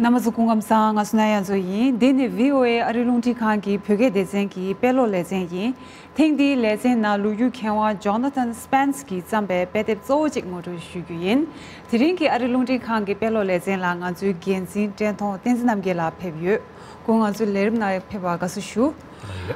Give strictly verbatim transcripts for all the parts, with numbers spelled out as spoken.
རྣམ་པ་ཚོ་སྐུ་ཁམས་བཟང་། ང་ཚོ་ནང་ཡང་ཚོ་ཡིན། འདི་ནི་བྷི་ཨོ་ཨེ་ཨ་རི་རླུང་འཕྲིན་ཁང་གི་བོད་སྐད་སྡེ་ཚན་གྱི་དཔེ་ཀློག་ལེ་ཚན་ཡིན། ཐེངས་འདིའི་ལེ་ཚན་ནང་ལོ་རྒྱུས་མཁས་དབང་Jonathan Spence གིས་བརྩམས་པའི་དཔེ་དེབ་གཙོ་བོ་གཅིག་ངོ་སྤྲོད་ཞུ་རྒྱུ་ཡིན། དེ་རིང་གི་ཨ་རི་རླུང་འཕྲིན་ཁང་གི་དཔེ་ཀློག་ལེ་ཚན་ལ་ང་ཚོའི་འགན་འཛིན་བཀྲས་མཐོང་བསྟན་འཛིན་རྣམ་རྒྱལ་ལགས་ཕེབས་ཡོད། སྐུ་ངོ་ང་ཚོའི་ལས་རིམ་ནང་ཕེབས་པར་དགའ་བསུ་ཞུ།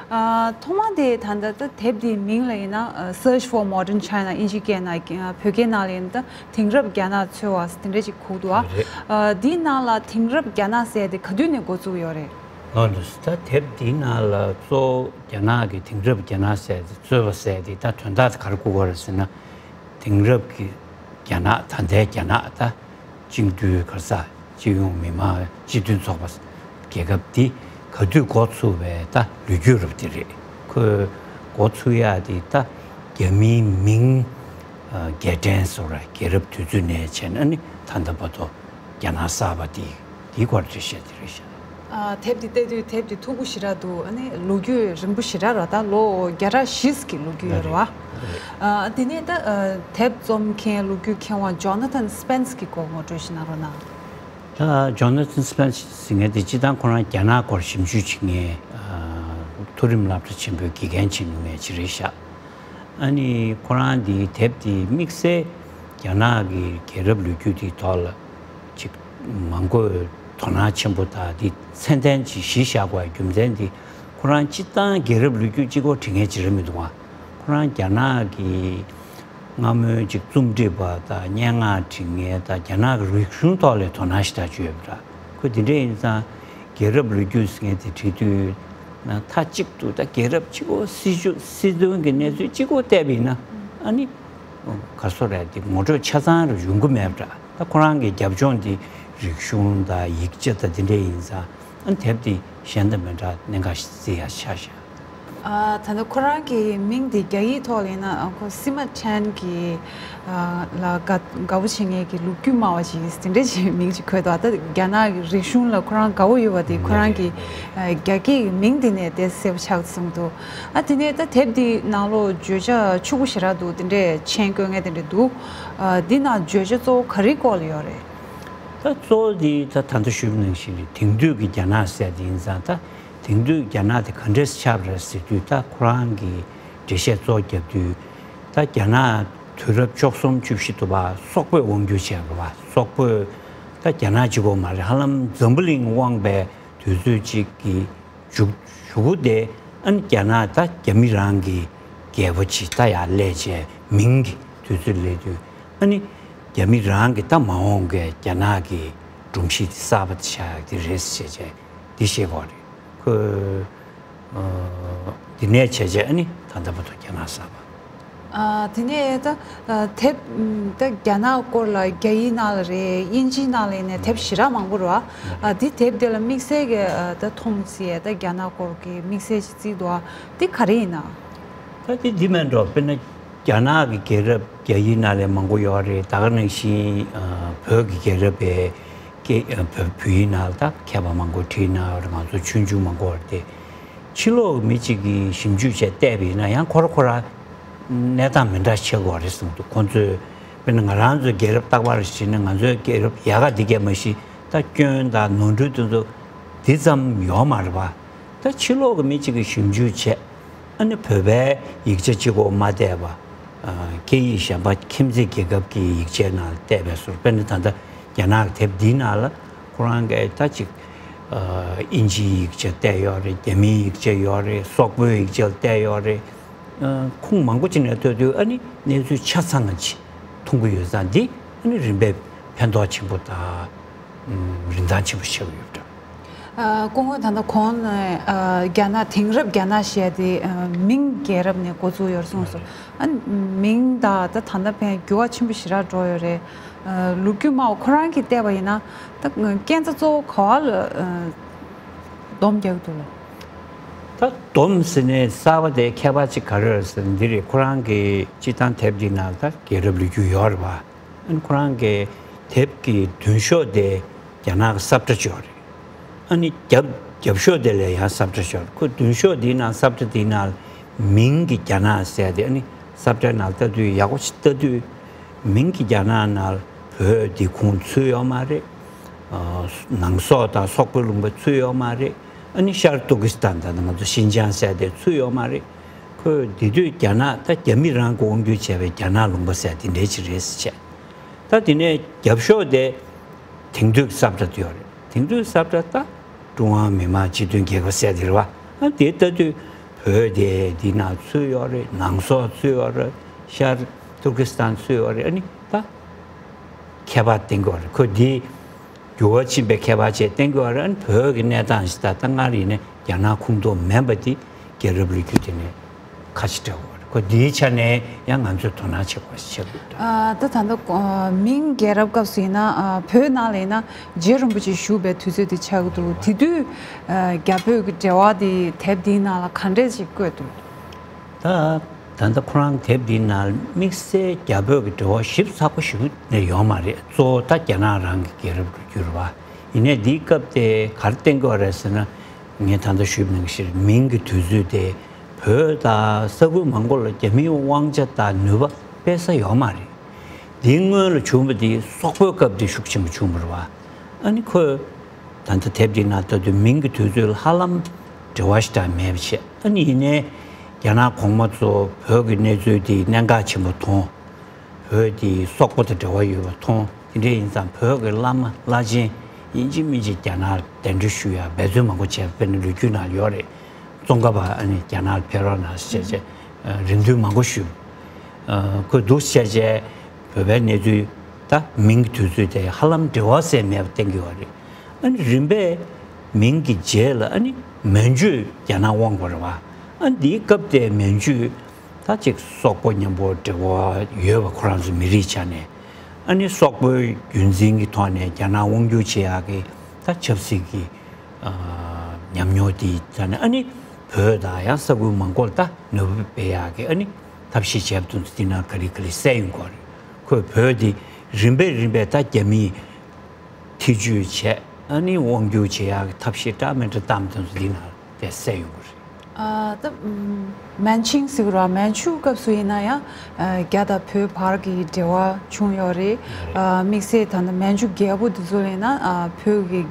ཨ། ཐོག་མ་དེ་ད་ལྟ་ད་དེབ་དེའི་མིང་ལ་ཡིན་ན་Search for Modern China དབྱིན་ཇིའི་སྐད་ནང་། བོད་སྐད་ནང་ལ་ཡིན་ན་ད་དེང་རབས་རྒྱ་ནག་འཚོལ་བ་དེ་འདྲ་ཅིག་གོ་འདུག་ཨ། རེད། ཨ། འདིའི་ནང་ལ་དེང་རབས་རྒྱ་ནག་ཟེར་དེ་ག་དུས་ནས་འགོ་བཙུགས་ཡོད་རེད། ལགས་འདུག་ད་དེབ་འདིའི་ནང་ལ་གཙོ་བོ་རྒྱ་ནག་གི་དེང་རབས་རྒྱ་ནག་ཟེར་དེ་རྩོད་པ་ཟེར་དེ་ད་དོན་དག་དེ་ག་རེ་བསྐུར་དགོས་རེད་ཟེར་ན། དེང་རབས་ཀྱི་རྒྱ་ནག་ད་ལྟའི་རྒྱ་ནག་ད་བཅིངས་འགྲོལ་ག་རེ་ཟེར། སྤྱི་ཡོངས་མི་དམངས་སྤྱི་མཐུན་ཚོགས་པ་རྒྱལ་ཁབ་འདི་ག་དུས་འགོ་ཚུགས་པའི་ད་ལོ་རྒྱུས་རབས་དེ་རེད། ཁོས་འགོ་ཚུགས་ཡག་དེ་ད་རྒྱ་མིའི་མིང་། ཨ། རྒྱལ་ཕྲན་ཟེར་བ། རྒྱལ་རབས་དུས་ཚོད་ནས་བྱས་ན་ནི་ད་ལྟ་བར་དུ་རྒྱ་ནག་གསར་པ་དེ་དེའི་སྐོར་འགྲེལ་བཤད་དེ་རེད་ཤག་ཨ། དེབ་འདི་བལྟས་དུས་དེབ་འདི་མཐུག་པོ་ཞེ་དྲག་འདུག་ཨ་ནི་ལོ་རྒྱུས་རིང་པོ་ཞེ་དྲག་རེད། ད་ལོ་བརྒྱ་ཕྲག་བཞི་ཙམ་གྱི་ལོ་རྒྱུས་ཡོད་རེད་བ། རེད། ཨ། དེ་ནས་ད། ཨ། དེབ་རྩོམ་མཁན་ལོ་རྒྱུས་མཁས་དབང་Jonathan Spence གི་སྐོར་ངོ་སྤྲོད་ཞིག་གནང་རོགས་གནང་། ད་Jonathan Spence ཟེར་མཁན་དེ་སྤྱིར་བཏང་ཁོ་རང་རྒྱ་ནག་སྐོར་ཞིབ་འཇུག་བྱེད་མཁན། ཨ། མཐོ་རིམ་སློབ་གྲྭ་ཆེན་པོའི་དགེ་རྒན་བྱེད་མྱོང་མཁན་ཅིག་རེད་ཤག་ཨ་ནི་ཁོ་རང་འདིའི་དེབ་འདི་དམིགས་བསལ་རྒྱ་ནག་གི་རྒྱལ་རབས་ལོ་རྒྱུས་འདིའི་ཐོག་ལ་ཅིག་མང་པོས་དོ་སྣང་ཆེན་པོ་དང་འདི་མཚན་ལྡན་ཅིག་གཞི་བཞག་པའི་རྒྱུ་མཚན་འདི། ཁོ་རང་སྤྱིར་བཏང་རྒྱལ་རབས་ལོ་རྒྱུས་གཅིག་པོ་འབྲི་མཁན་ཅིག་རེད་མི་འདུག་ཨ། ཁོ་རང་རྒྱ་ནག་གི་སྔ་མོའི་ཅིག་རྩོམ་སྒྲིག་པ་དང་སྙན་ངག་འབྲི་མཁན་དང་རྒྱ་ནག་གི་རིག་གཞུང་ཐོག་ལ་དོ་སྣང་ཞེ་དྲག་བྱས་ཡོད་པ་འདྲ། ཁོས་འདི་འདྲ་ཡིན་ཙང་རྒྱལ་རབས་ལོ་རྒྱུས་ཟེར་མཁན་དེ་བྲིས་དུས་ན། མཐའ་གཅིག་ཏུ་ད་རྒྱལ་རབས་གཅིག་པོ། སྲིད་བྱུས་སྲིད་དོན་གྱི་གནས་ཚུལ་གཅིག་པོ་བལྟས་པ་ཡིན་ན། ཨ་ནི་ག་རེ་ཟེར་རེད། དེ་ངོ་སྤྲོད་ཆ་ཚང་རུ་ཡོང་གི་མེད་པ་འདྲ། ད་ཁོ་རང་གི་རྒྱབ་ལྗོངས་དེ་རིག་གཞུང་དང་ཡིག་ཆ་དང་དེ་འདྲ་ཡིན་ཙང་། ཨ། དེབ་དེ་གཞན་དང་མི་འདྲ། གནད་འགག་བརྩི་ཡག་ཆགས་ཤག་ཨ། ད་ལྟ་ཁོ་རང་གི་མིང་དེ་རྒྱ་ཡིག་ཐོག་ལ་ཡིན་ན། ཨ། ཁོ་Sima Chan གི། ཨ། ལ་དགའ་དགའ་པོ་བྱེད་མཁན་གྱི་ལོ་རྒྱུས་སྨྲ་བ་ཞིག་དེ་འདྲ་ཞིག་མིང་ཅིག་འཁོད་འདུག་ད་རྒྱ་ནག་གི་རིག་གཞུང་ལ་ཁོ་རང་དགའ་པོ་ཡོད་པ་དེ་ཁོ་རང་གི། ཨ། རྒྱ་སྐད་ཀྱི་མིང་དེ་ནས་དེ་གསལ་པོ་ཆགས་སོང་འདུག་ཨ། དེ་ནས་ད་དེབ་འདི་ནང་ལོགས་བརྗོད་བྱ་ཕྱུག་པོ་ཞེ་དྲག་འདུག་དེ་འདྲས་མཆན་བཀོད་མཁན་དེ་འདྲས་འདུག་ཨ། འདི་ནང་བརྗོད་བྱ་གཙོ་བོ་ག་རེའི་སྐོར་ལ་ཡོད་རེད། ད་གཙོ་བོ་འདི་ད་ད་ལྟ་ཞུས་པ་ནང་བཞིན་རེད། དེང་དུས་ཀྱི་རྒྱ་ནག་ཟེར་དེ་ཡིན་ཙང་། ད་དེང་དུས་རྒྱ་ནག་དེ་ག་འདྲས་ཆགས་པ་རེད་ཟེར་དུས། ད་ཁོ་རང་གིས་འགྲེལ་བཤད་གཙོ་བོ་རྒྱབ་དུས། ད་རྒྱ་ནག་དུས་རབས་བཅུ་གསུམ་བཅུ་བཞི་དུ་བ་སོག་པོས་དབང་བསྒྱུར་བྱས་པ་བ། སོག་པོས། ད་རྒྱ་ནག་གཅིག་པོ་མ་རེད། ཧ་ལམ་འཛམ་བུ་གླིང་དབང་བའི་དུས་ཚོད་ཅིག་གི་མཇུག་གཞུག་གུ་དེ། ཨ་ནི་རྒྱ་ནག་ད་རྒྱ་མི་རང་གི་རྒྱལ་པོ་ཅིག་ད་ཡར་སླེབས་བྱས་མིང་གི་དུས་ཚོད་སླེབས་དུས། ཨ་ནི་རྒྱ་མི་རང་གི་ད་མ་འོངས་ཀྱི་རྒྱ་ནག་གི་སྒྲོམ་གཞི་དེ་གསར་པ་དེ་བཞག་ཡག་དེ་རེད་ཟེར་བྱས་འདི་བཤད་ཀྱི་ཡོད་རེད། ཁོས། ཨ། འདི་ནས་བྱས་བྱས་ཨ་ནི་ད་ལྟ་བར་དུ་རྒྱ་ནག་གསར་པ། ཨ། དེ་ནས་ད། ཨ། དེབ། ཨམ། ད་རྒྱ་ནག་སྐོར་ལ་རྒྱ་ཡིག་ནང་ལ་རེད། དབྱིན་ཇིའི་ནང་ལ་ཡིན་ནའི་དེབ་ཞེ་དྲག་མང་པོ་རེད་བ། ཨ། འདི་དེབ་དེ་ལ་དམིགས་བསལ་གྱི། ཨ། ད་མཐོང་ཚེ་ད་རྒྱ་ནག་སྐོར་གྱི་དམིགས་བསལ་ཞིག་བརྩིས་འདུག་ཨ། འདི་ག་རེ་ཡིན་ན། ད་དེ་འདི་མིན་འགྲོ། དཔེར་ན་རྒྱ་ནག་གི་རྒྱལ་རབས་རྒྱ་ཡིག་ནང་ལ་མང་པོ་ཡོད་རེད། ད་ག་ནང་བཞིན། ཨ། བོད་ཀྱི་རྒྱལ་རབས་པའི་སྐད། ཨ། བོད་བོད་ཡིག་ནང་ལ་ད་མཁས་པ་མང་པོ་བྲིས་གནང་ཡོད་རེད། ང་ཚོ་ཆོས་འབྱུང་མང་པོ་ཡོད་རེད་དེ། ཕྱི་ལོགས་ཀྱི་མི་གཅིག་གིས་ཞིབ་འཇུག་བྱས་བལྟས་པ་ཡིན་ན་ཡང་ཁོ་ར་ཁོ་ར་གནས་སྟངས་མི་འདྲ་ཆགས་ཀྱི་ཡོད་རེད་གསུངས་འདུག་ཁོང་ཚོས་དཔེར་ན་ང་རང་ཚོའི་རྒྱལ་རབས་རྟག་པར་བྱས་ན། ང་ཚོའི་རྒྱལ་རབས་ཡག་ག་འདི་གས་མ་གཞི་ད་སྐྱོན་དང་ནོར་འཁྲུལ་དེ་ཚོ་འདི་ཙམ་ཡོད་མ་རེད་པ། ད་ཕྱི་ལོགས་ཀྱི་མི་གཅིག་གིས་ཞིབ་འཇུག་བྱས། ཨ་ནི་བོད་པའི་ཡིག་ཆ་གཅིག་པོ་མ་བལྟས་པ། ཨ། སྐད་ཡིག་གཞན་པ་ཁྱིམ་མཚེས་རྒྱལ་ཁབ་ཀྱི་ཡིག་ཆའི་ནང་བལྟས་པའི་བཟོ་འདྲ། དཔེར་ན་ད་ལྟ་རྒྱ་ནག་གི་དེབ་འདིའི་ནང་ལ་ཁོ་རང་གིས་ད་ཅིག་ཨ། དབྱིན་ཇིའི་ཡིག་ཆ་བལྟས་ཡོད་རེད། རྒྱ་མིའི་ཡིག་ཆ་ཡོད་རེད། སོག་པོའི་ཡིག་ཆ་བལྟས་ཡོད་རེད། ཨ། ཁུངས་མང་པོ་ཅིག་ནས་ཐོས་དུས་ཨ་ནི་གནས་ཚུལ་ཆ་ཚང་ཅིག་མཐོང་གི་ཡོད་ཙང་། འདི་ཨ་ནི་རིམ་པས་ཕན་ཐོགས་ཆེན་པོ་དང་། ཨ། རིན་ཐང་ཆེན་པོ་ཆགས་ཀྱི་ཡོད་པ་འདྲ། ཨ། སྐུ་ངོ་ད་ལྟ་གོང་ནས། ཨ། རྒྱ་ནག། དེང་རབས་རྒྱ་ནག་ཞེས་དེ། ཨ། མིང་རྒྱལ་རབས་ནས་འགོ་བཙུགས་ཡོད་རེད་གསུངས་སོང་། ཨ། མིང་དང་ད་ད་ལྟ་ཕན་འགྱུར་བ་ཆེན་པོ་ཞེ་དྲག་འགྲོ་ཡོད་རེད། ཨ། ལོ་རྒྱུས་སྨྲ་བ་ཁོ་རང་གིས་བལྟས་པ་ཡིན་ན་ད་རྐྱེན་རྩ་གཙོ་བོ་ག་བ་ལ། ཨ། སྡོམ་རྒྱག་གི་འདུག་ལགས། ད་སྡོམ་ཟེར་ནས་གསར་པ་དེ་ཁྱད་པར་ཅིག་ག་རེ་རེད་ཟེར་ན། འདི་རེད། ཁོ་རང་གི་སྤྱིར་བཏང་དེབ་འདི་ནང་ད་རྒྱལ་རབས་ལོ་རྒྱུས་ཡོད་རེད་པ། ཨ་ནི་ཁོ་རང་གི་དེབ་ཀྱི་མདུན་ཤོག་དེ་རྒྱ་ནག་གི་ས་བཀྲ་ཅིག་ཡོད་རེད། ཨ་ནི་རྒྱབ་རྒྱབ་ཤོག་དེ་ལ་ཡང་ས་བཀྲ་ཅིག་ཡོད་རེད། ཁོ་མདུན་ཤོག་དེའི་ནང་ས་བཀྲ་དེའི་ནང་མིང་གི་རྒྱ་ནག་ཟེར་དེ། ཨ་ནི་ས་བཀྲའི་ནང་ལྟ་དུས། ཡག་པོ་ཞིག་ལྟ་དུས་མིང་གི་རྒྱ་ནག་ནང་བོད་དེ་ཁུངས་ཚུད་ཡོད་མ་རེད། ནང་སོག་དང་སོག་པོའི་ལུང་པ་ཚུད་ཡོད་མ་རེད། ཨ་ནི་ཤར་ཏུར་ཀི་སི་ཐན་དང་ང་ཚོ་ཤིན་ཅང་ཟེར་དེ་ཚུད་ཡོད་མ་རེད། ཁོས་དེ་དུས་རྒྱ་ནག་ད་རྒྱ་མི་རང་གི་དབང་སྒྱུར་བྱས་པའི་རྒྱ་ནག་ལུང་པ་ཟེར་དེ་འདྲའི་ཅིག་རེད་ཟེར་བྱས། ད་དེ་ནས་རྒྱབ་ཤོག་དེ་དེང་དུས་ཀྱི་ས་བཀྲ་དེ་ཡོད་རེད། དེང་དུས་ས་བཀྲ་ད་ཀྲུང་ཧྭ་མི་དམངས་སྤྱི་མཐུན་རྒྱལ་ཁབ་ཟེར་དེ་རེད་བ། ཨ་དེ་ལྟ་དུས་བོད་དེ་འདི་ནང་ཚུད་ཡོད་རེད། ནང་སོག་ཚུད་ཡོད་རེད། ཤར་ཏུར་ཀི་སི་ཐན་ཚུད་ཡོད་རེད། ཨ་ནི་ད་ཁྱད་པར་བསྟན་གྱི་ཡོད་རེད། ཁོས་འདི་འགྱུར་བ་ཕྱིན་པའི་ཁྱད་པར་ཅིག་བསྟན་གྱི་ཡོད་རེད། ཨ་ནི་བོད་ཀྱི་གནས་སྟངས་ཤིག་ད་ལྟ་སྔར་ཡིན་ནའི་རྒྱ་ནག་ཁོངས་གཏོགས་མིན་པ་འདི་རྒྱལ་རབས་ལོ་རྒྱུས་དེ་ནས་ཁ་ཕྱེ་བྲལ་བ་རེད། ཁོ་འདིའི་ཆ་ནས་ཡང་ང་ཚོས་དོ་སྣང་བྱེད་དགོས་ཞེས་བཤད་འདུག་ཨ་ད་ད་ལྟ་ཨ་མིང་རྒྱལ་རབས་སྐབས་སུ་ཡིན་ན་ཨ་བོད་ནང་ལ་ཡིན་ན་རྗེ་རིན་པོ་ཆེ་བཞུགས་པའི་དུས་ཚོད་དེ་ཆགས་ཀྱི་འདུག་དེ་དུས་ཨ་རྒྱ་བོད་ཀྱི་འབྲེལ་བ་དེ་དེབ་འདིའི་ནང་ལ་ག་འདྲས་ཞིག་བཀོད་འདུག་ད་ད་ལྟ་ཁོ་རང་དེབ་འདིའི་ནང་དམིགས་བསལ་རྒྱ་བོད་ཀྱི་འབྲེལ་བ་ཞིབ་ཚགས་པོ་ཞིག་ནས་ཡོད་མ་རེད། གཙོ་བོ་ད་རྒྱ་ནག་རང་གི་རྒྱལ་རབས་ལོ་རྒྱུས་རེད་བ། ཡིན་ནའི་འདིའི་སྐབས་དེ་ག་རེ་བསྟན་གྱི་ཡོད་རེད་ཟེར་ན། ངས་ད་ལྟ་ཞུས་པ་ནང་བཞིན་མིང་གི་དུས་ཚོད་དེ་བོད་དང་ས་ཁུལ་མང་པོ་ལ་རྒྱ་མིའི་དབང་ཆ་དང་ནུས་པ་སྤེལ་ས་ཡོད་མ་རེད། འདིའི་སྔོན་ལ་བྱུང་བ་དེ་སོག་པོའི་སྐབས་དེ་ཤུགས་ཆེན་པོ་བྱུང་བ་རེད་བ། ཨ་ནི་ཁོས་ད་ལྟ་དེབ་འདི་ནང་ལྟ་དུས་མིང་གི་དུས་ཚོད་ལ་ཧ་ལམ་འབྲེལ་བ་ཞེ་དྲག་མེད་པ་བྱས། ཨ་ནི་ཡིན་ནའི་རྒྱ་ནག་གོང་མ་ཚོ་བོད་ཀྱི་གནས་ཚུལ་དེ་གནད་འགག་ཆེན་པོ་མཐོང་། བོད་དེ་སོག་པོ་དང་འབྲེལ་བ་ཡོད་པ་མཐོང་། དེ་འདྲ་ཡིན་ཙང་བོད་ཀྱི་བླ་མ་བླ་ཆེན་ཡིན་གཅིག་མིན་གཅིག་རྒྱ་ནག་ལ་གདན་འདྲེན་ཞུ་ཡ་འབད་བརྩོན་མང་པོ་བྱས་པ་དཔེར་ན་ལོ་རྒྱུས་ནང་ཡོད་རེད། ཙོང་ཁ་པ་ཨ་ནི་རྒྱ་ནག་ལ་ཕེབས་རོགས་གནང་ཟེར་བྱས་བྱས་རེ་འདུན་མང་པོ་ཞུས། ཁོས་འདུག་བྱས་བྱས་བོད་པའི་གནས་ཚུལ་ད་མིང་གི་དུས་ཚོད་དེ་ཧ་ལམ་འབྲེལ་བ་ཟེར་མེད་པ་བསྟན་གྱི་ཡོད་རེད། ཨ་ནི་རིམ་པས་མིང་གི་རྗེས་ལ་ཨ་ནི་མན་ཇུ་རྒྱ་ནག་དབང་བ་རེད་བ། ཨ་འདིའི་སྐབས་དེ་མན་ཇུ་ད་ཅིག་སོག་པོ་མཉམ་པོ་འབྲེལ་བ་ཡོད་པ་ཁོ་རང་ཚོའི་མི་རིགས་ཆ་ནས། ཨ་ནི་སོག་པོའི་རྒྱུན་འཛིན་གྱི་ཐོག་ནས་རྒྱ་ནག་དབང་སྒྱུར་བྱེད་ཡག་གི་ད་ཆབ་སྲིད་ཀྱི་ཨ་ཉམས་མྱོང་དེའི་ཆ་ནས། ཨ་ནི་བོད་དང་ཡང་ས་ཁུལ་མང་པོར་ད་ནུས་པ་སྤེལ་ཡག་གི་ཨ་ནི་ཐབས་ཤེས་བྱས་པ་དེ་ཚོ་འདི་ནང་ག་རེ་ག་རེ་གསལ་ཡོང་གི་ཡོད་རེད། ཁོས་བོད་འདི་རིམ་པས་རིམ་པས་ད་རྒྱ་མིས་ཐེ་ཇུས་བྱས། ཨ་ནི་དབང་སྒྱུར་བྱེད་ཡག་གི་ཐབས་ཤེས་འདྲ་མི་འདྲ་བཏང་དོན་ཚོ་འདི་ནང་དེ་གསལ་ཡོང་གི་རེད། ཨ་ད་ཨམ་མན་ཆིང་ཟེར་གི་རེད་བ། མན་ཇུ་སྐབས་སུ་ཡིན་ན་ཡང་ཨ་རྒྱ་དང་བོད་བར་གྱི་འབྲེལ་བ་བྱུང་ཡོད་རེད། ཡོད་རེད། ཨ་དམིགས་བསལ་ད་ལྟ་མན་ཇུ་རྒྱལ་པོ་འདི་ཚོ་ལ་ཡིན་ན་ཨ་བོད་ཀྱི་ཨ་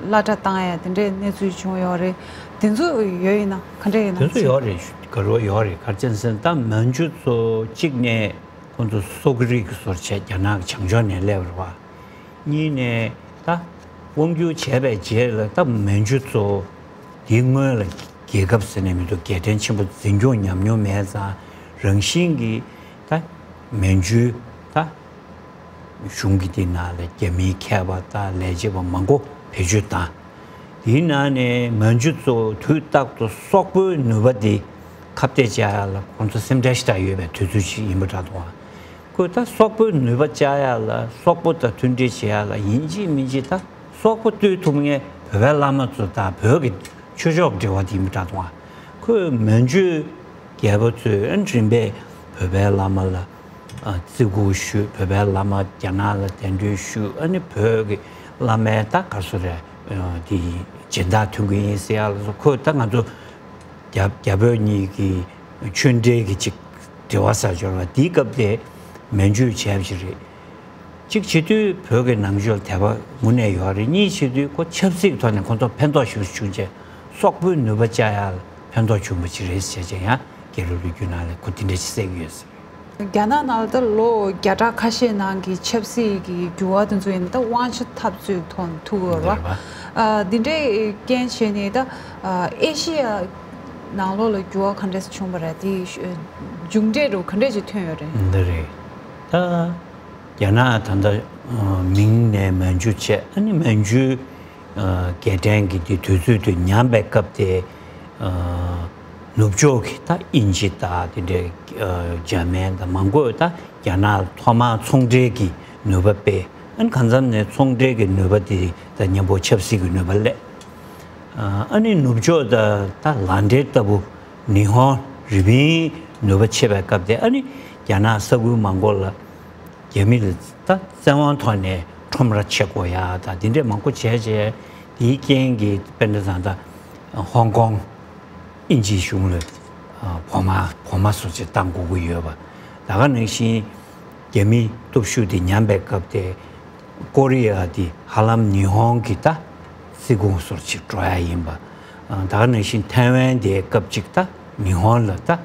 སླ་གྲྭ་བཏང་ཡ་དེ་འདྲའི་གནས་ཚུལ་བྱུང་ཡོད་རེད། དེ་ཚོ་ཡོད་ཡིན་ན་ག་འདྲ་ཡིན་ན། དེ་ཚོ་ཡོད་རེད། ག་རེ་ཡོད་རེད། ག་རེ་བྱས་ཟེར་ན་ད་མན་ཇུ་ཚོ་གཅིག་ནས་ཁོང་ཚོ་སོག་རིགས་ཀྱི་བཟོ་འདྲ་བྱས་རྒྱ་ནག་གི་བྱང་ཕྱོགས་ནས་སླེབས་པ་རེད་བ། གཉིས་ནས་ད་དབང་སྒྱུར་བྱས་པའི་རྗེས་ལ་ད་མན་ཇུ་ཚོ་དེའི་སྔོན་ལ་རྒྱལ་ཁབ་ཟེར་ནས་མི་འདུག་རྒྱལ་ཕྲན་ཆེན་པོ་འཛིན་སྐྱོང་ཉམས་མྱོང་མེད་ཙང་། རང་བཞིན་གྱིས་ད་མན་ཇུ་ད་གཞུང་གི་དེ་ནང་ལ་རྒྱ་མིའི་མཁས་པ་དང་ལས་བྱེད་པ་མང་པོ་བེད་སྤྱོད་བཏང་། དེའི་ནང་ནས་མན་ཇུ་ཚོ་དུས་རྟག་ཏུ་སོག་པོའི་ནུས་པ་དེ་ཁ་གཏད་བཅག་ཡ་ལ་ཁོང་ཚོ་སེམས་ཁྲལ་ཞེ་དྲག་ཡོད་པའི་དུས་ཚོད་ཅིག་ཡིན་པ་འདྲ་འདུག་ཁོས་ད་སོག་པོའི་ནུས་པ་བཅག་ཡ་ལ། སོག་པོ་དང་མཐུན་འབྲེལ་བྱེད་ཡ་ལ་ཡིན་གཅིག་མིན་གཅིག་ད་སོག་པོ་བཏུལ་ཐུབ་མཁན་བོད་པའི་བླ་མ་ཚོ་དང་བོད་ཀྱི་ཆོས་ཕྱོགས་འབྲེལ་བ་དེ་ཡིན་པ་འདྲ་འདུག་ཁོས་མན་ཇུ་རྒྱལ་པོ་ཚོས་ཨ་ནི་རིམ་པས་བོད་པའི་བླ་མ་ལ་ཨ་བརྩི་བཀུར་ཞུས། བོད་པའི་བླ་མ་རྒྱ་ནག་ལ་གདན་འདྲེན་ཞུས། ཨ་ནི་བོད་ཀྱི་བླ་མའི་ད་ག་རེ་ཟེར་རེད། ཨ་དེ་སྦྱིན་བདག་ཐོན་གྱི་ཡིན་ཟེར་ཡ་ལ་སོགས། ཁོས་ད་ང་ཚོ་རྒྱ་རྒྱ་བོད་གཉིས་ཀྱི་ཆོས་འབྲེལ་གྱི་ཅིག་འབྲེལ་བ་ཟེར་ཆོག་ར། དེའི་སྐབས་དེ་མན་ཇུས་བྱས་པ་ཞིག་རེད། གཅིག་བྱེད་དུས་བོད་ཀྱི་ནང་ཆོས་ལ་དད་པ་དངོས་གནས་ཡོད་རེད། གཉིས་བྱེད་དུས་ཁོ་ཆབ་སྲིད་ཀྱི་ཐོག་ནས་ཁོ་ཚོ་ཕན་ཐོགས་ཞེ་པོ་བྱུང་རྗེས་སོག་པོའི་ནུས་པ་བཅག་ཡ་ལ་ཕན་ཐོགས་བྱུང་བ་ཅིག་རེད་ཟེར་བྱས་ཡང་རྒྱལ་རབས་ལོ་རྒྱུས་ནང་ལ་ཁོ་དེ་འདྲ་ཞིག་གསལ་གྱི་ཡོད་ཟེར། རྒྱ་ནག་ནང་ལ་ད་ལོ་བརྒྱ་ཕྲག་ཁ་ཤས་ནང་གི་ཆབ་སྲིད་ཀྱི་འགྱུར་བ་དེ་ཚོ་ཡིན་ན་ད་དབང་ཆ་འཐབ་རྩོད་ཐོག་ཐུག་ཡོད་རེད་བ། ཨ་འདི་འདྲའི་རྐྱེན་བྱས་ནས་ད་ཨ་ཨེ་ཤི་ཡ་ནང་ལོགས་ལ་འགྱུར་བ་ག་འདྲས་བྱུང་བ་རེད། དེ་མཇུག་འབྲས་རུ་ག་འདྲས་ཅིག་ཐོན་ཡོད་རེད། འདི་རེད། ད་རྒྱ་ནག་ད་ལྟ་མིང་ནས་མན་ཇུ་བྱས། ཨ་ནི་མན་ཇུ་རྒྱལ་ཕྲན་གྱི་དེ་དུས་ཚོད་དུ་ཉམས་པའི་སྐབས་དེ། ནུབ་ཕྱོགས་ཀྱི་ད་དབྱིན་ཇི་དང་དེ་འདྲའི་འཇར་མན་དང་མང་པོས་ད་རྒྱ་ནག་ལ་ཐོག་མར་ཚོང་འབྲེལ་གྱི་ནུས་པ་སྤེལ། ཨ་ནི་གང་འཚམ་ནས་ཚོང་འབྲེལ་གྱི་ནུས་པ་དེ་དང་མཉམ་པོ་ཆབ་སྲིད་ཀྱི་ནུས་པ་སླེབས། ཨ་ནི་ནུབ་ཕྱོགས་དང་ད་ལག་འབྲེལ་ལྟ་བུ་ཉི་ཧོང་རི་པིན་ནུས་པ་ཆེ་བའི་སྐབས་དེ། ཨ་ནི་རྒྱ་ནག་ས་ཁུལ་མང་པོ་ལ་རྒྱ་མི་ལ་ད་བཙན་དབང་ཐོག་ནས་ཁྲོམ་ར་ཕྱེ་དགོས་ཡ་ད་དེ་འདྲས་མང་པོ་བྱས་རྗེས། དེའི་རྐྱེན་གྱིས་དཔེར་ན་ད་ལྟ་ཧོང་ཀོང་དབྱིན་ཇིའི་གཞུང་ལ་བོགས་མ་བོགས་མ་བཟོ་ཆེད་བཏང་དགོས་ཀྱི་ཡོད་པ། ད་ག་ནང་བཞིན་རྒྱ་མིའི་སྟོབས་ཤུགས་དེ་ཉམས་པའི་སྐབས་དེ་ ཀོ་རི་ཡ་དེ་ཧ་ལམ་ཉི་ཧོང་གི་ད་སྲིད་ཁོངས་སོར་ཅིག་འགྲོ་ཡ་ཡིན་པ། ད་ག་ནང་བཞིན་ཐའེ་ཝན་དེ་སྐབས་ཅིག་ད་ཉི་ཧོང་ལ་ད་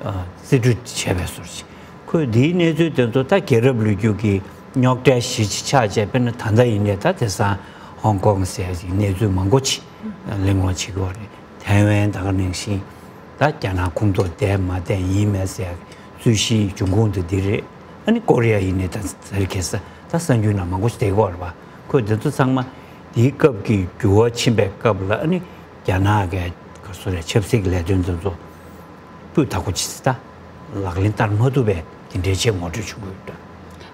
རྩིས་སྤྲོད་བྱས་པའི་སོར་ཅིག་ཁོས་འདིའི་གནས་ཚུལ་དེ་ཚོ་ད་རྒྱལ་རབས་ལོ་རྒྱུས་ཀྱི་རྙོག་དྲའི་གཞི་ཅིག་ཆགས་བྱས། དཔེར་ན་ད་ལྟ་ཡིན་ནའི་ད་དེང་སང་ཧོང་ཀོང་ཟེར་ཡ་ཅིག་གནས་ཚུལ་མང་པོ་ཅིག་གླེང་སློང་བྱེད་ཀྱི་ཡོད་རེད། ཐའེ་ཝན་ད་ག་ནང་བཞིན་ད་རྒྱ་ནག་ཁོངས་གཏོགས་བསྡད་མ་བསྡད་ཡིན་མེད་ཟེར་ཡ་རྩོད་གཞིའི་འབྱུང་ཁུངས་དེ་འདི་རེད། ཨ་ནི་ཀོ་རི་ཡ་ཡིན་ནའི་ད་ཟེར་ཁ་སང་ད་གསར་འགྱུར་ནང་མང་པོ་ཞིག་བསྡད་ཀྱི་ཡོད་རེད་པ། ཁོས་འདི་ཚོ་ཚང་མ་དེའི་སྐབས་ཀྱི་འགྱུར་བ་ཕྱིན་པའི་སྐབས་ལ་ཨ་ནི་རྒྱ་ནག་གི་ག་སོ་རེད་ཆབ་སྲིད་ཀྱི་ལས་དོན་དེ་ཚོ་སྤུས་དག་པོ་ཅིག་ད་ལག་ལེན་བསྟར་མ་ཐུབ་པའི་དེ་འདྲའི་ཆེད་ངོ་སྤྲོད་བྱུང་གི་ཡོད་འདྲ།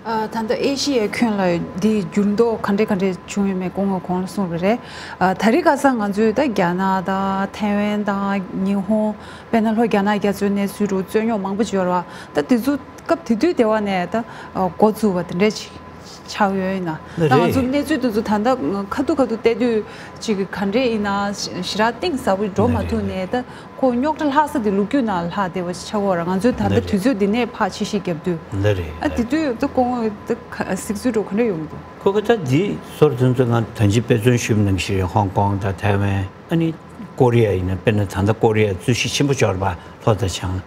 ཨ། ད་ལྟ་ཨེ་ཤི་ཡའི་ཁྱོན་ལ་འདི་འགྱུར་ལྡོག་ག་འདྲ་ག་འདྲ་བྱུང་ཡོད་མེད་སྐུ་ངོས་གོང་ལ་གསུངས་པ་རེད། ཨ། ད་རེས་ཁ་སང་ང་ཚོས་ད་རྒྱ་ནག་དང་ཐའེ་ཝན་དང་ཉི་ཧོང་། དཔེར་ན་ལྷོ་རྒྱ་ནག་རྒྱ་མཚོའི་གནས་ཚུལ་འདྲ་བོ་རྩོད་རྙོག་མང་པོ་ཅིག་ཡོད་རེད་པ། ད་དེ་ཚོ་སྐབས་དེ་དུས་དེ་བ་ནས་ད་འགོ་བཙུགས་པ་དེ་འདྲ་ཅིག་ཆགས་ཡོད་ཡིན་ན། ད་ང་ཚོ་གནས་ཚུལ་དེ་ཚོ་ད་ལྟ་ཁ་ཐུག་ཁ་ཐུག་བལྟས་དུས་ཅིག་ག་འདྲ་ཡིན་ན་ཞེ་དྲག་གཏིང་ཟབ་པོ་འགྲོ་མ་ཐུབ་ནས། ད་ཁོ་རྙོག་དྲ་ལྷག་ས་དེ་ལོ་རྒྱུས་ནང་ལྷག་བསྡད་པ་ཞིག་ཆགས་ཀྱི་ཡོད་རེད། ང་ཚོས་ད་ལྟ་དུས་ཚོད་འདི་ནས་ཕར་ཕྱི་བཤིག་རྒྱབ་དུས། འདི་རེད། ཨ། དེ་དུས་ད་སྐུ་ངོས་ད་ག་གཟིགས་ཚུལ་འདྲ་བོ་ག་འདྲ་ཡོང་གི་འདུག་ཁོ་ག་ད་འདི་སོར་དེ་ཚོ་ང་ད་ཅི་དཔེ་མཚོན་ཞུས་པ་ནང་བཞིན་རེད། ཧོང་ཀོང་དང་ཐའེ་ཝན། ཨ་ནི་ཀོ་རི་ཡ་ཡིན་ན། དཔེར་ན་ད་ལྟ་ཀོ་རི་ཡ་རྩོད་གཞི་ཆེན་པོ་ཅིག་ཡོད་རེད་པ། ལྷོ་དང་བྱང་།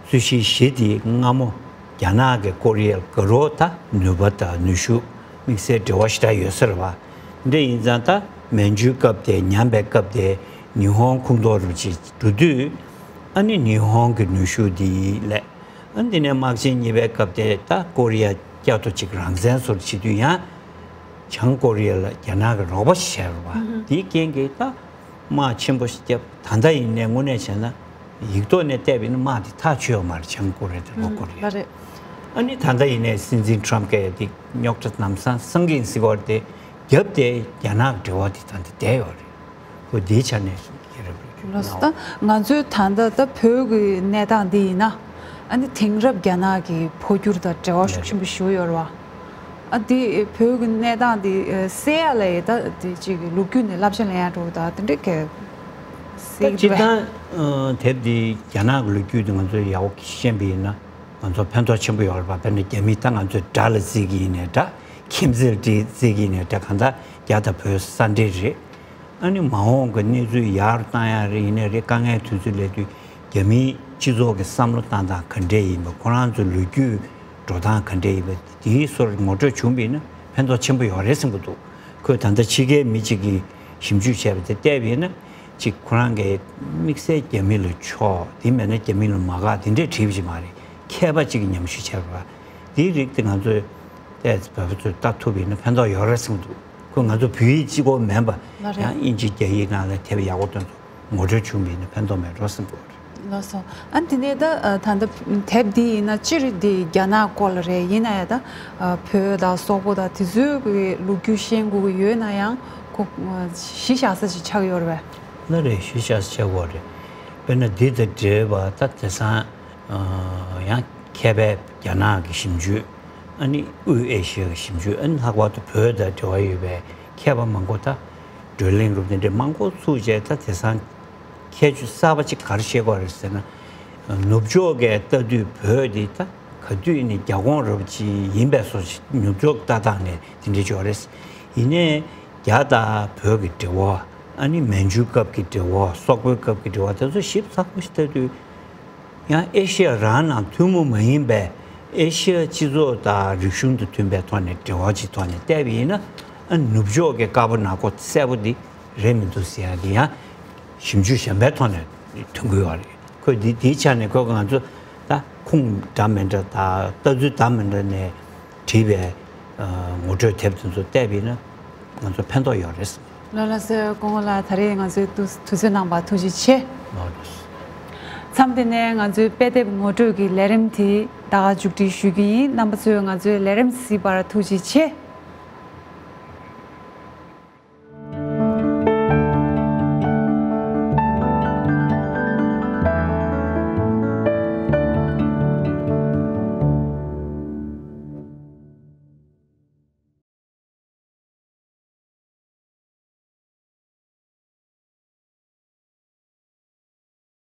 རྩོད་གཞི་བཞི་དེ་སྔ་མོ་རྒྱ་ནག་གིས་ཀོ་རི་ཡར་དགའ་རབ་ད་ནུས་པ་དང་ནུས་ཤུགས་དམིགས་བསལ་འབྲེལ་བ་ཞེ་དྲག་ཡོད་ས་རེད་པ། འདི་ཡིན་ཙང་ད་མན་ཇུའི་སྐབས་དེ་ཉམས་པའི་སྐབས་དེ་ཉི་ཧོང་ཁོངས་གཏོགས་རུ་ཅིག་འགྲོ་དུས། ཨ་ནི་ཉི་ཧོང་གི་ནུས་ཤུགས་དེ་ལས། ཨ། འདི་ནས་དམག་ཆེན་གཉིས་པའི་སྐབས་དེ་ད་ཀོ་རི་ཡ་བསྐྱར་དུ་ཅིག་རང་བཙན་བཟོ་བྱེད་དུས་ཡང་། བྱང་ཀོ་རི་ཡ་ལ་རྒྱ་ནག་གིས་རོགས་པ་ཞིག་བྱས་རེད་པ། དེའི་རྐྱེན་གྱིས་ད་དམག་ཆེན་པོ་ཞིག་བརྒྱབ། ད་ལྟ་ཡིན་ནའི་དངོས་གནས་བྱས་ན་ཡིག་ཐོག་ནས་བལྟས་པ་ཡིན་ན་དམག་དེ་ཐག་ཆོད་ཡོད་མ་རེད། བྱང་ཀོ་རི་ཡ་དང་ལྷོ་ཀོ་རི་ཡ། ལགས་རེད། ཨ་ནི་ད་ལྟ་ཡིན་ནའི་སྲིད་འཛིན་ཊམ་གྱིས་དེ་རྙོག་དྲ་ལམ་སང་སངས་ཀྱིན་ཟེར་བ་དེ་བརྒྱབ་སྟེ་རྒྱ་ནག་འབྲེལ་བ་དེ་ད་ལྟ་བསྡད་ཡོད་རེད། ཁོ་འདིའི་ཆ་ནས་རྒྱལ་རབས་རིགས་ལགས་སོ། ད་ང་ཚོའི་ད་ལྟ་ད་བོད་ཀྱི་གནས་སྟངས་འདི་ཡིན་ན། ཨ་ནི་དེང་རབས་རྒྱ་ནག་གི་འཕོ་འགྱུར་དང་འབྲེལ་བ་ཤུགས་ཆེན་པོ་ཞིག་ཡོད་རེད་པ། ཨ། འདི་བོད་ཀྱི་གནས་སྟངས་འདི་སེལ་ཡ་ལ་ཡི་ད་དེ་ཅིག་ལོ་རྒྱུས་ནས་བསླབ་བྱ་ལེན་ཡ་འགྲོ་ད་དེ་འདྲ་གི་ད་སེལ་གྱི་སྤྱིར་འདུག་གས། བཏང་དེབ་འདི་རྒྱ་ནག་གི་ལོ་རྒྱུས་འདི་ང་ཚོས་ཡག་པོ་ཤེས་པ་ཡིན་ན་ང་ཚོ་ཕན་ཐོགས་ཆེན་པོ་ཡོད་རེད་པ། དཔེར་ན་རྒྱ་མི་ད་ང་ཚོས་དགྲ་ལ་བརྩི་གི་ཡིན་ནའི་འདྲ། ཁྱིམ་མཚེས་ལ་བརྩི་གི་ཡིན་ནའི་འདྲ། གང་ལྟར་རྒྱ་དང་བོད་ས་འབྲེལ་རེད། ཨ་ནི་མ་འོངས་ཀྱི་གནས་ཚུལ་ཡག་རུ་བཏང་ཡག་རེད། ཡིན་ནའི་རེད། དཀའ་ངལ་དུས་ཚོད་སླེབས་དུས་རྒྱ་མིའི་སྤྱི་ཚོགས་ཀྱི་བསམ་བློ་བཏང་སྟངས་ག་འདྲས་ཡིན་པ། ཁོ་རང་ཚོའི་ལོ་རྒྱུས་འགྲོ་སྟངས་ག་འདྲས་ཡིན་པ། དེའི་སོར་ངོ་སྤྲོད་བྱུང་བ་ཡིན་ན་ཕན་ཐོགས་ཆེན་པོ་ཡོད་རེད་བསམ་གྱི་འདུག་ཁོས་ད་ལྟ་ཕྱི་རྒྱལ་མི་གཅིག་གིས་ཞིབ་འཇུག་བྱས་པ་དེ་བལྟས་པ་ཡིན་ན། གཅིག་ཁོ་རང་གིས་དམིགས་བསལ་རྒྱ་མི་ལ་ཕྱོགས། དེ་མེད་ན་རྒྱ་མི་ལ་མ་དགའ། དེ་འདྲས་བྲིས་པ་ཅིག་མ་རེད། མཁས་པ་གཅིག་གིས་ཉམས་ཞིབ་བྱས་པ། དེའི་རིགས་དེ་ང་ཚོས་ཏོག་ཙམ་བོད་པ་ཚོས་ལྟ་ཐུབ་པ་ཡིན་ན་ཕན་ཐོགས་ཡོད་རེད་བསམ་གྱི་འདུག་ཁོས་ང་ཚོ་བོད་ཡིག་གཅིག་པོ་མིན་པ། ལགས་རེད། ཡང་དབྱིན་ཇི་རྒྱ་ཡིག་ནང་ལ་དེབ་ཡག་པོ་དེ་ཚོ་ངོ་སྤྲོད་བྱུང་བ་ཡིན་ན་ཕན་ཐོགས་མེད་འགྲོ་བསམ་གྱི་ཡོད་རེད། ལགས་སོ། ཨ། དེ་ནས་ད་ད་ལྟ་དེབ་འདི་ཡིན་ན་སྤྱིར་འདི་རྒྱ་ནག་སྐོར་ལ་རེད། ཡིན་ན་ཡང་ད་བོད་དང་སོག་པོ་དང་དེ་ཚོའི་གི་ལོ་རྒྱུས་ཤེས་དགོས་ཀྱི་ཡོད་ན་ཡང་ཁོ་གཞི་བཞག་ས་ཞིག་ཆགས་ཀྱི་ཡོད་རེད་པས། ལགས་རེད། གཞི་བཞག་ས་ཆགས་ཀྱི་ཡོད་རེད། དཔེར་ན་འདི་དང་འབྲེལ་བ་ད་དེང་སང་ཡང་མཁས་པའི་རྒྱ་ནག་གི་ཞིབ་འཇུག་ཨ་ནི་དབུས་ཨེ་ཤི་ཡ་གི་ཞིབ་འཇུག་ཨ་ནི་ལྷག་པར་དུ་བོད་དང་འབྲེལ་བ་ཡོད་པའི་མཁས་པ་མང་པོ་ད་བགྲོ་གླེང་རུ་དེ་འདྲའི་མང་པོ་ཚུགས་བྱས། ད་དེང་སང་ཁྱད་ཆོས་གསར་པ་ཅིག་ག་རེ་བཤད་ཀྱི་ཡོད་རེད་ཟེར་ན། ནུབ་ཕྱོགས་ཀྱིས་ལྟ་དུས་བོད་འདི་ད་ག་དུས་ནས་རྒྱ་ཁོངས་རབ་ཅིག་ཡིན་པའི་བཟོ་ཞིག་ནུབ་ཕྱོགས་ལྟ་སྟངས་ནས་དེ་འདྲ་ཅིག་ཡོད་རེད། ཡིན་ནའི་རྒྱ་དང་བོད་ཀྱི་འབྲེལ་བ། ཨ་ནི་མན་ཇུའི་སྐབས་ཀྱི་འབྲེལ་བ། སོག་པོའི་སྐབས་ཀྱི་འབྲེལ་བ་དེ་ཚོ་ཞིབ་ཚགས་པོ་ཞིག་ལྟ་དུས། ཡང་ཨེ་ཤེ་ཡ་རང་ནང་ཐུན་མོང་མ་ཡིན་པའི་ཨེ་ཤེ་ཡ་སྤྱི་ཚོགས་དང་རིག་གཞུང་དང་མཐུན་པའི་ཐོག་ནས་འབྲེལ་བ་ཅིག་ཐོག་ནས་བལྟས་པ་ཡིན་ན། ཨ། ནུབ་ཕྱོགས་ཀྱི་དཀར་པོ་ནག་པོ་གསལ་པོ་འདི་རེད་མི་འདུག་ཟེར་ཡ་གི་ཡང་ཞིབ་འཇུག་གཞན་པའི་ཐོག་ནས་ཐོན་གྱི་ཡོད་རེད། ཁོས་འདི་འདིའི་ཆ་ནས་ཁོས་ང་ཚོ་ད་ཁུངས་འདྲ་མི་འདྲ་དང་ལྟ་ཚུལ་འདྲ་མི་འདྲ་ནས་བྲིས་པའི་ངོ་སྤྲོད་དེབ་དེ་ཚོ་བལྟས་པ་ཡིན་ན་ང་ཚོ་ཕན་ཐོགས་ཡོད་རེད། ལགས་ལགས་སོ། སྐུ་ངོ་ལགས། ད་རེས་ང་ཚོའི་དུས་དུས་ཚོད་གནང་བར་ཐུགས་རྗེ་ཆེ། ལགས་ལགས། མཚམས་འདི་ནས་ང་ཚོའི་དཔེ་དེབ་ངོ་སྤྲོད་ཀྱི་ལས་རིམ་དེ་ད་ག་མཇུག་སྒྲིལ་ཞུ་རྒྱུ་ཡིན། རྣམ་པ་ཚོས་ང་ཚོའི་ལས་རིམ་གཟིགས་པར་ཐུགས་རྗེ་ཆེ།